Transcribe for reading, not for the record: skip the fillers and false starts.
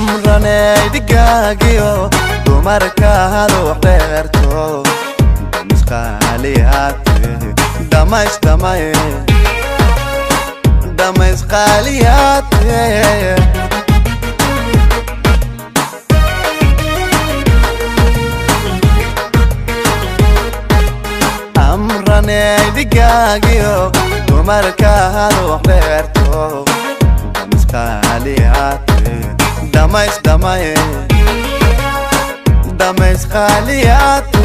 Amraney dhigaagiyo dumarkaadu wax dheerto, dhamaysqaaliyaate, dhamays dhamay dhamaysqaaliyaate. Amraney dhigaagiyo dumarkaadu wax dheerto, dhamaysqaaliyaate, dhamays dhamay dhamaysqaaliyaate.